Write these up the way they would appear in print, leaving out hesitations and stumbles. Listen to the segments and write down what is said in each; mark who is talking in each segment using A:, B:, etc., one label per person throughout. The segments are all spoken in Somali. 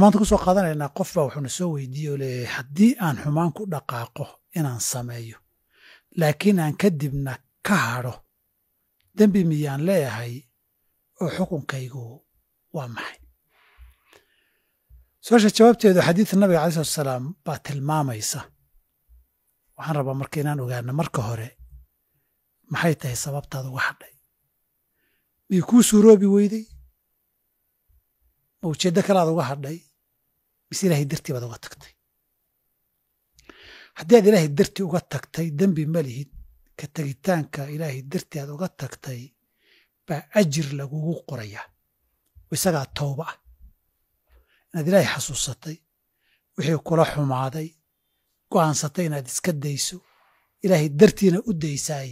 A: Maanta ku soo qaadanaynaa qof baa wuxuuna soo weydiiyey oo leeyahay haddii aan xumaan ku dhaqaaqo inaan sameeyo laakiin aan kadibna ka hadho dembi miyaan leeyahay oo xukunkaygu waa maxay? Su-aasha jawaabteedu xadiidka nabiga alai salatu salaam baa tilmaamaysa. Waxaan rabaa marka inaan ogaano marka hore maxay tahay sababtaad uga hadhay? Miyay kuu suuroobi weyday? Ma ujeeddo kalaad uga hadhay? Mise ilaahay dartii baad uga tagtay? Haddii aad ilaahay dartii uga tagtay dembi ma lihid. Ka tegitaanka ilaahay dartii aad uga tagtay baa ajir lagugu qorayaa, isagaa towba ah. Inaad ilaahay xasuusatay, wixii kula xumaaday, go'aansatay inaad iska dayso, ilaahay dartiina u daysaay,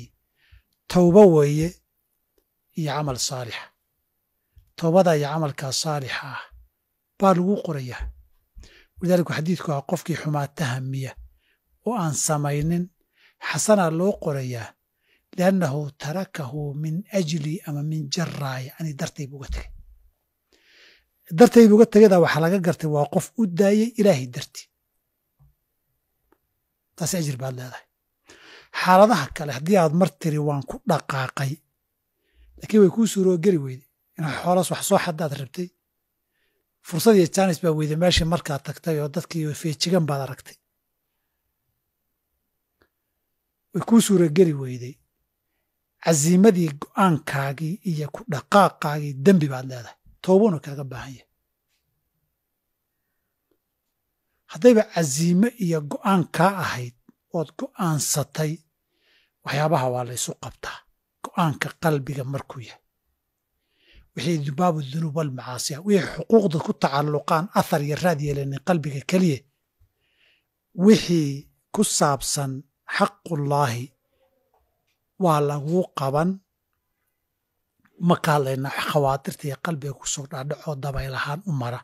A: towba weeye iyo camal saalixa. Towbada iyo camalkaa saalixa ah baa lagu qorayaa. Walidaalika xadiidku ah qofkii xumaata hamiya oo aan samaynin xasanaa loo qorayaa, liannahu tarakahu min ajli ama min jaraaya, ani dartay buu uga tegey. Dartay buu uga tegayda waxaa laga gartay waa qof u daayey ilaahay dartii, taasi ajir baad leedahay. Xaaladaha kale haddii aad mar tiri waan ku dhaqaaqay laakiin way kuu suuroogeli weyday, inaad xoolas wax soo xadaad rabtay, fursad iyo jaanis baa weyday meeshii markaad tagtay oo dadkii feejigan baad aragtay, way kuu suurogeli weyday, casiimadii go'aankaagii iyo ku dhaqaaqaagii dembi baad leedahay, toobuna kaaga baahan yahay. Haddayba casiime iyo go'aan kaa ahayd ood go'aansatay, waxyaabaha waa la ysu qabtaa. Go'aanka qalbiga markuu yahay wixii baabu dunuub walmacaasiya, wixii xuquuqda ku tacalluqaan athar iyo raad yeelanin qalbiga keliya, wixii ku saabsan xaqullaahi waa laguu qaban. Ma ka hadlaynaa khawaatirta iyo qalbiga kusoo dhaadhacoo dabaylahaan u mara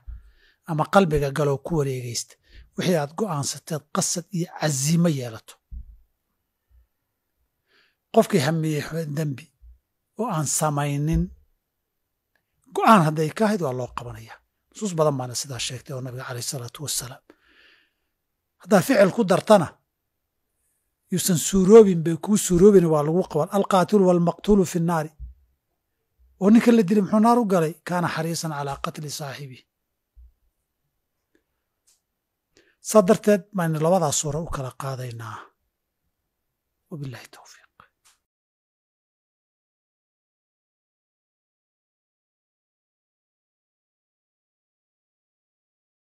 A: ama qalbiga galoo ku wareegaysta, wixii aad go'aansateed qasad iyo casiimo yeelato. Qofkii hamiyey dembi oo aan samaynin go'aan hadday ka ahayd waa loo qabanayaa. Nusuus badan baana sidaa sheegtay oo nabiga caleyh isalaatu wassalaam. Haddaad ficil ku dartana yuusan suuroobin bay kuu suuroobin, waa lagu qaban. Alqaatilu waalmaqtuulu fi nnaari, oo ninka la dilay muxuu naar u galay? Kaana xariisan calaa qatli saaxibihi. Saa darteed baynu labadaa suura u kala qaadaynaa. Wabillahi towfiiq.